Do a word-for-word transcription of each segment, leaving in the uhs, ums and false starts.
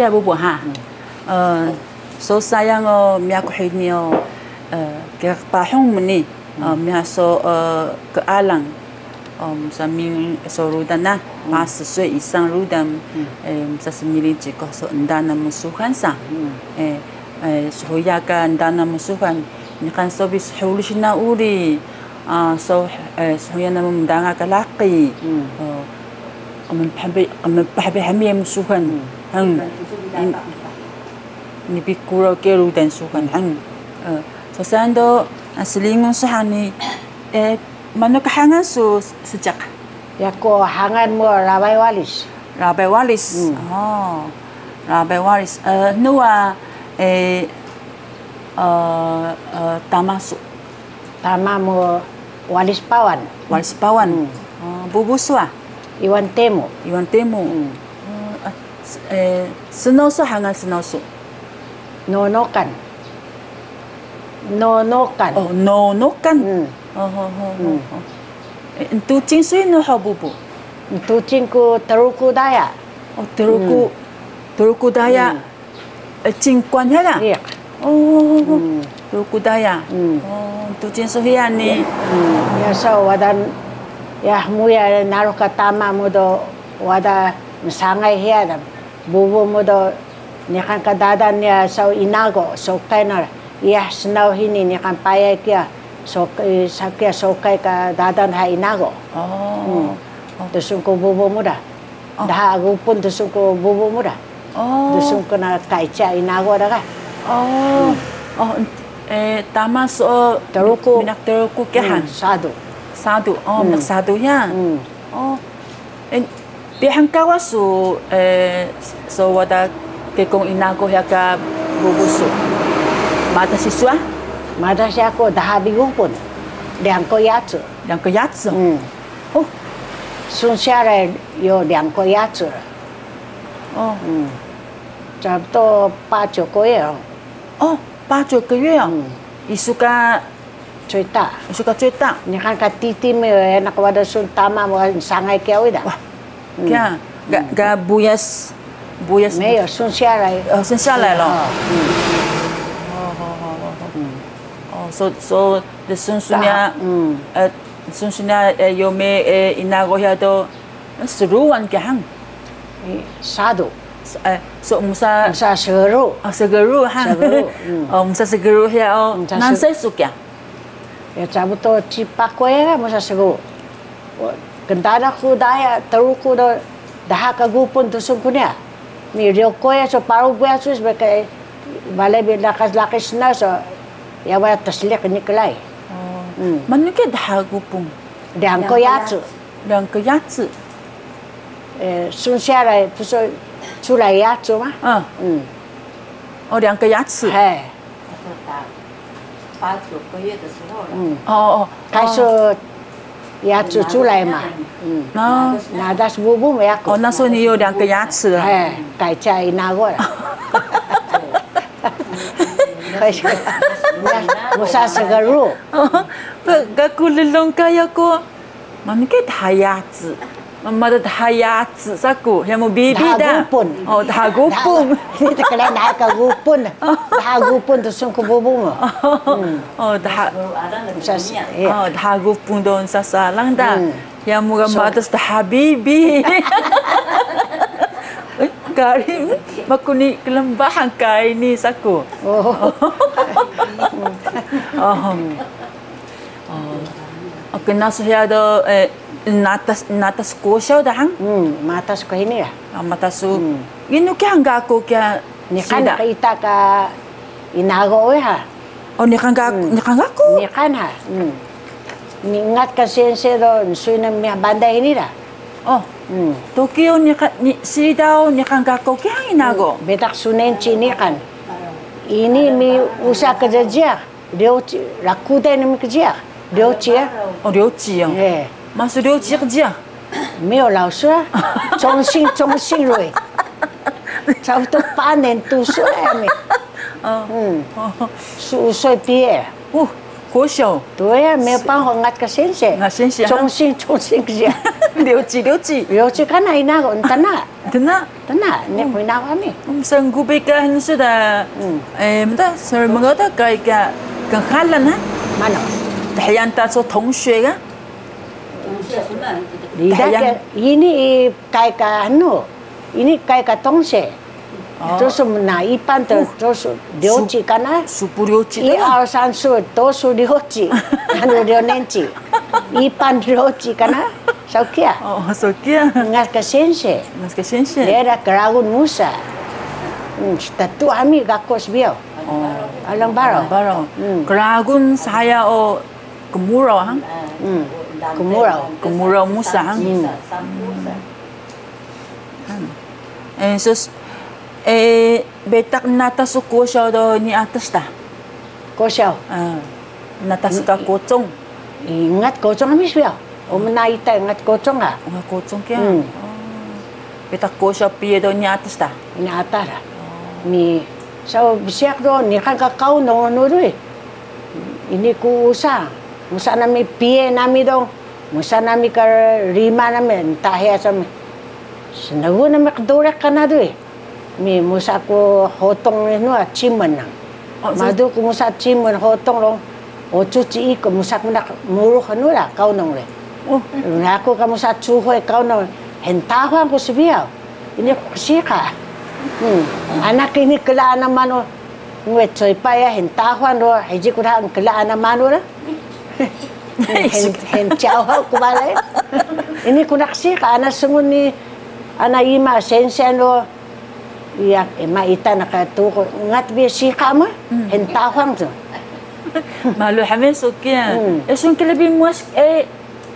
Iya bubu ha. So sayang o miyah ku hini o, kiya qpahun mu ni, miyah so kealang. Msa miyah so rudan na, 八十歲以上 rudan, msa smiling cikuh so endaan na msuhan sa. Shuya ka endaan na msuhan, niqan so bi shulis na uri. So shuya na mndanga ka laqi. Qmpah bi hmi msuhan. Ni bi kuro ke rudan sukan. So sayang do slingun su hani, manu ka hangan su seediq? Yaku hangan mu Rabay Walis. Rabay Walis. Rabay Walis. Nuwa tama su? Tama mu Walis Pawan. Walis Pawan. Bubu su wa? Iwan Temu. Iwan Temu. Snaw su hangan snaw su? Nonokan. Nonokan. Nonokan. Ntucing su inu hug bubu? Ntucing ku Truku Daya. Truku Daya. Cingkuan hiya da? Iya. Truku Daya. Ntucing su hiya ni. Iya so wada, iya hmuya narux ka tama mu do wada msangay hiya da. Bubu mu do niqan ka dadan niya so Inago, sokay na, iya snaw hini niqan payay kiya, sokay, saw kiya sokay ka dadan ha Inago. Dsun ku bubu mu da. Daha Gupun dsun ku bubu mu da. Dsun ku na kaica Inago da ka. Tama so Truku. Minaq Truku kiya han. Sadu. Sadu. Minaq Sadu ya. Pihan kawas su so wada kekong Inago hiya ka bubu su? Madas si su wa? Madas si yaku daha bi Gupun. Lingko Yacu. Lingko Yacu. Sun Siaray yo Lingko Yacu. Cabuto paco ko yo. Paco ko yo. Isu ka Coita. Isu ka Coita. Niqan ka titi mi, naq wada sun tama mu sangay kiya wida. Kiya ga buyas, buyas. Meyo, Sun Siaray. Sun Siaray lo. So, so the sun sunya, sun sunya yo me Inago hiya do sruwan kiya han. Sadu. So musa, musa sgru. Sgru han. Musa sgru hiya o. Nansay su kiya? Ya, cabuto cipak ko ya, musa sgru. Kndalax ku daya, Truku do, daha ka Gupun dsun ku niya. Mi ryo ko ya, so paru ku ya sus beke, bale bi laqi laqi snaw so, ya wada tsliq ni klai. Manu ke daha Gupun? Lingko Yacu. Lingko Yacu. Sun Siaray puso culay Yacu ma. O, Lingko Yacu. He. 八九个月的时候了。 O, o. Kaisu Yacu culay ma. Nadas bubu mu yaku. O, naso ni yo Lingko Yacu. He, kaica Inago la. Musa sgru. Ga ku lnglung ka yaku. Manu ke daha Yacu? Mada daha Yacu saku, hiya mu bibi da. Daha Gupun. O, daha Gupun. Ini tklai na ka Gupun. Daha Gupun dsun ku bubu mu. O, daha. O, daha Gupun do sasalang da. Hiya mu ga madas daha bibi. Kari maku ni klmbahan kari ni saku. O. Knasu hiya do natas, natas kosyaw da han? Matas ko hini ya. Matas su. Inu kiya han gako kiya? Niqan ka ita ka Inago we ha. O, niqan gako, niqan gako. Niqan ha. Ningat ka sensei do nsuy na miyah bandai hini da. O. Tokyo niqan, siida o niqan gako kiya han Inago. Betaq su nenci niqan. Ini mi usa ka jajiya. 六期, rakuday nami kjiyax. 六期 ya? O, 六期 ya. Masu 六期 kjiyax? Miyo law su ya. 中心, 中心 ruy. Cabuto panen tu su ya mi. Su usoy piye. Kosyo. Tuwe ya, mepang ho ngat ka sensei. Ngat sensei, ha? Chongsin, chongsin siya. Lyoci, lyoci. Lyoci kana inago, ntana. Ntana? Ntana, ni ko inago ami. Msang gubi ka hansu da, eh, mda, sir, mga da, kai ka, ka halan, ha? Mano? Tahiyan ta so tongshe ga? Lida ka, ini i kai ka, ano, ini kai ka tongshe. Tosu mna, ipan to, tosu lyoci kana? Supu lyoci to. I aw sansu, tosu lyoci. Anu lyonenci. Ipan lyoci kana? Saw kiya. Oh, saw kiya. Ngas ka sensei. Ngas ka sensei. Dera Kragun musa. Hmm, statu ami gakko sbiyaw. Oh. Alang Baraw. Alang Baraw. Hmm. Kragun saya o Kmuraw, ha? Hmm. Kmuraw. Kmuraw musa, ha? Hmm. Eh, so, eh, bitaq nata su kosyo do ni atas ta? Kosyo. Ah, nata su ka kocong. Ingat kocong ami sbiyaw. O mna ita ingat kocong ga? Ingat kocong kiya. Hmm. Oh. Bitaq kosyo piya do ni atas ta? Ni atas da. Oh. Ni, so bsiyaq do, niqan ka kaunong nuru i. Ini ku usa, musa nami piya nami do, musa nami ka rima nami, ntah hiya sami. Snagu nami qduriq kana do i. Mi musa ku hotong ni nua cimun nang. Oh, so madu ku musa cimun hotong lo. O cuci iku musa ku nak muruh nura kaunong le. Oh. Naku ka musa cuhoy kaunong. Hentahang ku sbiyaw. Ini ku ksiqa. Hmm. Anak ini kla ana manu. Nguwe coy paya hentahang do. Hiji ku daha kla ana manu ra. Hen, hen ciyaw ku bale. Ini ku nak ksiqa ana sungun ni ana ima sensei do. Iya, ema ita naka tuku ngat bi siqa ma, hentahang tu. Malu hami so kiya. Hmm. Eh, sun kela bi muas, eh,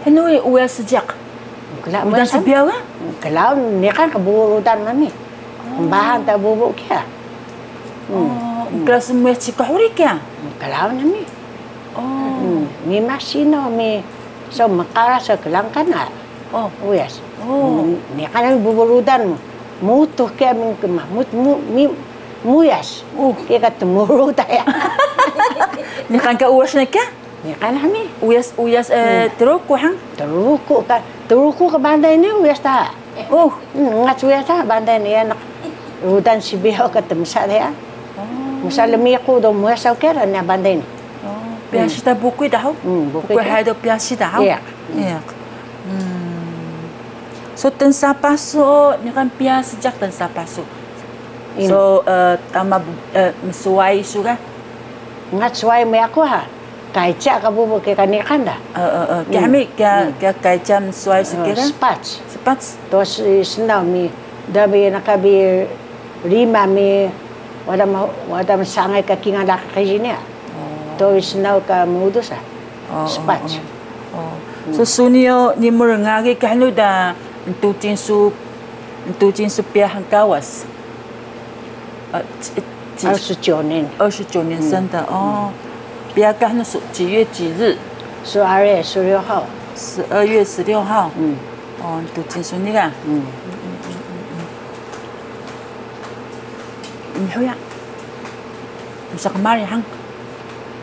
hnu i uyas sejak. Kela udan muas sbiyaw ga? Kela niqan ka bubu rudan mami. Kmbahan ta bubu kiya. Hmm. Oh, kela smuas cikuh uri kiya? Kela nami. Oh. Hmm. Mi masino mi so mqaras so kelang kana. Oh. Uyas. Oh. Niqan nami bubu rudan mu. Mutuh kiya mi kemah. Mut, mu, mi, muyas. Uh. Kiya ka tmuru ta ya. Niqan ka uyas na kiya? Niqan nami. Uyas, uyas, eh, Truku han? Truku ka, Truku ka Banday ni uyas ta. Uh. Hmm, ngat uyas ta Banday ni anak. Rudan sbiyaw ka tmsa de ya. Oh. Msa lmiqu do muyas saw kera na Banday ni. Oh, piyasi ta bukuy da haw? Hmm, bukuy. Bukuy hay do piyasi da haw? Iya. Iya. Hmm. So tnsa pasu, niqan piya sejak tnsa pasu. Ini. So, eh, tama, eh, msway su ga? Ngat sway mu yaku ha. Kayca ka bubu kiya ka niqan da. Eh, eh, eh. Kiya mi, kiya, kiya kayca msway su kiya? Spac. Spac. To si snaw mi, da bi naka bi rima mi, wada ma, wada msangay ka kingal laqi qiji niya. Oh. To bi snaw ka mudus ah. Oh, spac. Oh, oh. So suni o, ni mrngagi ka hnu da, ntucing su, ntucing su piya hngkawas. 二十九年。二十九年生的哦。Piya ka hnu su, 几月几日？十二月十六号。十二月十六号。嗯。哦，ntucing su ni ga? 嗯。Ini huya. Msa kmari han.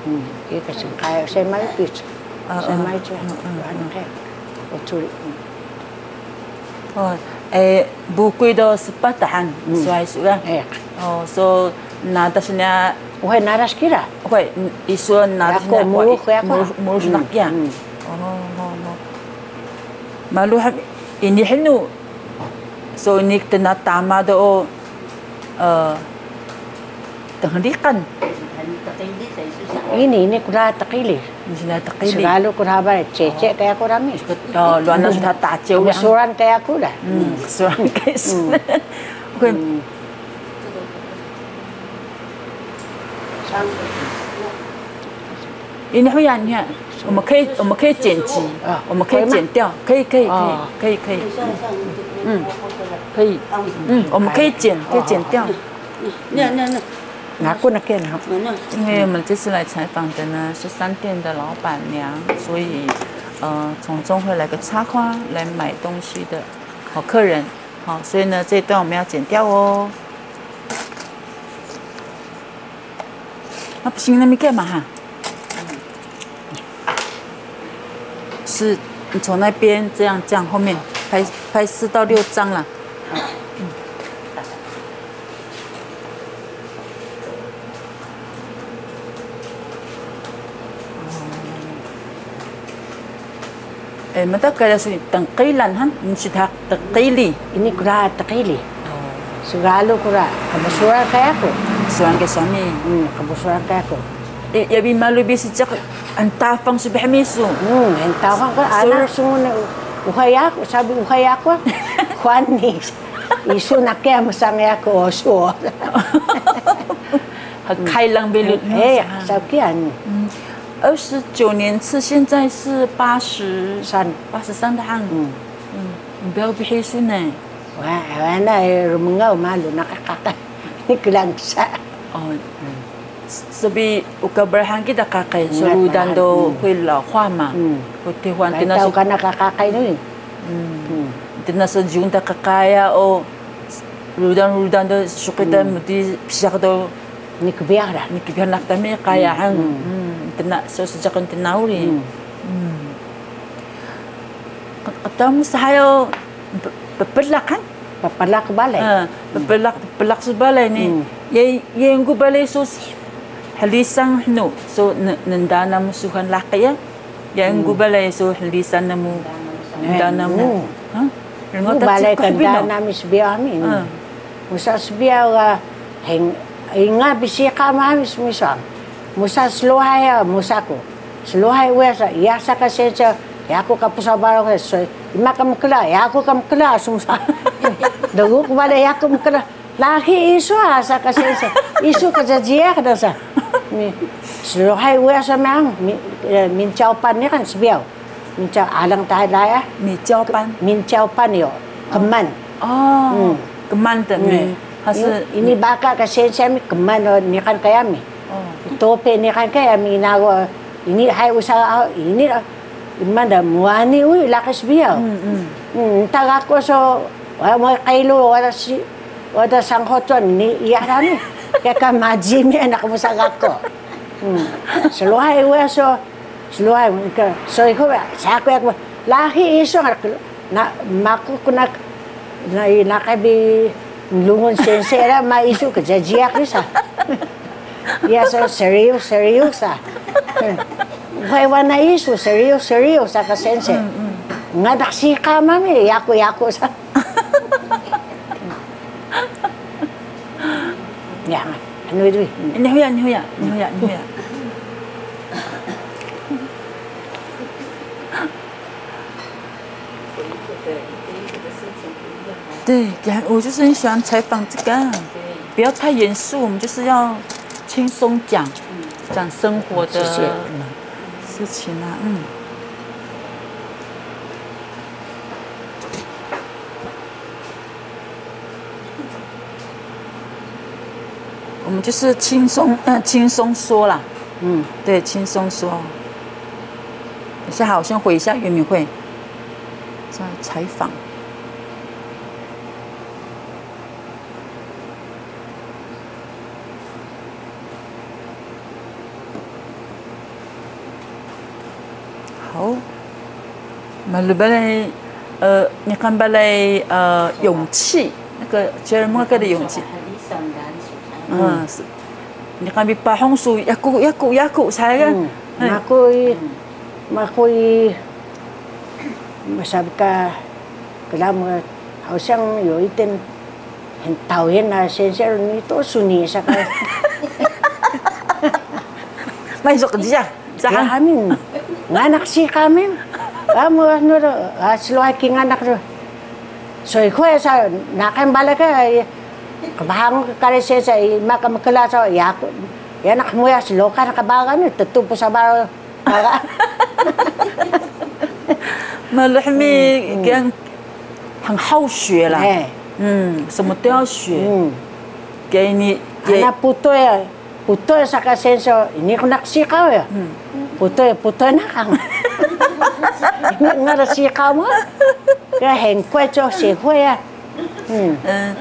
Hmm, ika sngkaya, saya mai pis. Saya mai tu. Anu ke. O curi. Oh, eh, bukuy do spat han, sway su ga? Eh. Oh, so nadas niya. Uxe nadas kira? Uxe, isu nadas niya. Murux, murux na kiya. Oh, oh, oh. Malu ha, ini hnu. So ini tna tama do o, eh, Tngliqan. Ini, ini kla tqili. Ini kla tqili. Sgalu kla bale, cece kaya ku rami. Oh, luana su ta ceu. Msuran kaya ku da. Hmm, msuran kaya su. Hmm. 你会啊，你看，我们可以，我们可以剪辑，啊，我们可以剪掉，可以，可以，可以，可以，可以，嗯，可以，嗯，我们可以剪，可以剪掉。那那那，拿过来给你哈。因为我们这次来采访的呢是三店的老板娘，所以呃从中会来个插花，来买东西的好客人，好，所以呢这一段我们要剪掉哦。 Mapsing nami kiya ma ha. 是从那边这样，这样后面拍，拍四到六张啦。哎，mata kala su tengqilan han, msdha tengqili. Ini kula tengqili. Sgalu kula, kbsuran ka yaku. Kbsuran ka suami. Hmm, kbsuran ka yaku. Ya bi malu bi sejak entafang su bhmi su. Hmm, entafang ka anak su ne uxay yaku, sabi uxay yaku. Kwani. Isu naq kiya msang yaku osu. 很开朗 bilut. Eh, saw kiya ni. 二十九年次，现在是八十三，八十三的 han. Mbiyaw bhisun ne. Wa, wana rmngaw malu naq qaqay. Ni klaun ksa. Sabi uka brxan kida qaqay, so rudan do 会老化嘛, 会退化, ntena so kana qaqay ni. Ntena so jiyun ta qaqaya o rudan rudan do suqi ta mdi psiaq do. Ni kbiyax da. Ni kbiyax naq tami qaya han. Ntena so sejaq ntena uri. Qtaw mu sahayo pplaq han? Pplaq balay. Pplaq, pplaq su balay ni. Ye, ye egu balay so hlisan hnu, so nndana mu suhan laqi ya. Ye egu balay so hlisan namu, nndana mu. Egu balay ka nndana mi sbiyaw mi. Musa sbiyaw ga heng, inga bi siqa mami smisan. Musa sluhay ya, musa ku. Sluhay uya sa, ya sa ka sense, yaku ka pusa baro ka, so, ima ka mkla, yaku ka mkla, smusa. Degu ku balay yaku mkla. Lahi isu asa ka sense. Isu ka jajiya ka dasa. Sluhay uya sa meang, mincaupan ni kan sbiyaw. Mincau alang tahay daya. Mincaupan. Mincaupan yo. Keman. Oh, keman te mi. Ini baka ka sense mi keman o niqan ka yami. Tope niqan ka yami inago ini hay usa ini. Ima da muwani uy laqi sbiyaw. Nta gako so wada muway qaylu wada si wada sanghoton ni iya dami. Kika majimi anak musa gako. Sluhay uya so Sluhay, ka, so iku, saku yaku, lahi isu ngar, na, maku kuna, na, i, naqah bi lungun sense ra, ma isu ka jajiya kisa. Ya, so, serius, serius sa. Uxay wana isu, serius, serius sa ka sense. Ngadak siqa mami, yaku, yaku sa. Ya, anu itu. Ini huya, ini huya, ini huya, ini huya. 对，我就是很喜欢采访这个，不要太严肃，我们就是要轻松讲，讲生活的事情啊，嗯。 我们就是轻松，呃，轻松说啦。嗯，对，轻松说。等一下，好，我先回一下原民会，再采访。 好，malu balay, 呃, niqan balay, 呃, 勇气, 那个 German 的勇气。嗯，是。Niqan bi pahung su yaku, yaku, yaku saya kan. Maku i, maku i, masabka Kla mu, 好像有一点很讨厌啊，先生，你都是你啥个。May so qjiya, saan. Amin. Nganak si kamin. Amu anu do, ah, slow hiking nganak do. So, ikuya sa, nakan bale ka, eh, kbahang ka kari sensei, ima ka mkla so, yaku, ya nak muya slow ka naka baga ni, tetu pu sabar. Malu hmi, 嗯，嗯。 kiyang 很好学啦。哎。嗯，什么都要学。嗯。Kiyang ini, ana putoy, putoy saka sensei, ini ku nak sikaw ya. 嗯。Putoy, putoy nakang. Ini ngara sikaw mo. Kaya hengkwe cho sikuya. 嗯。嗯。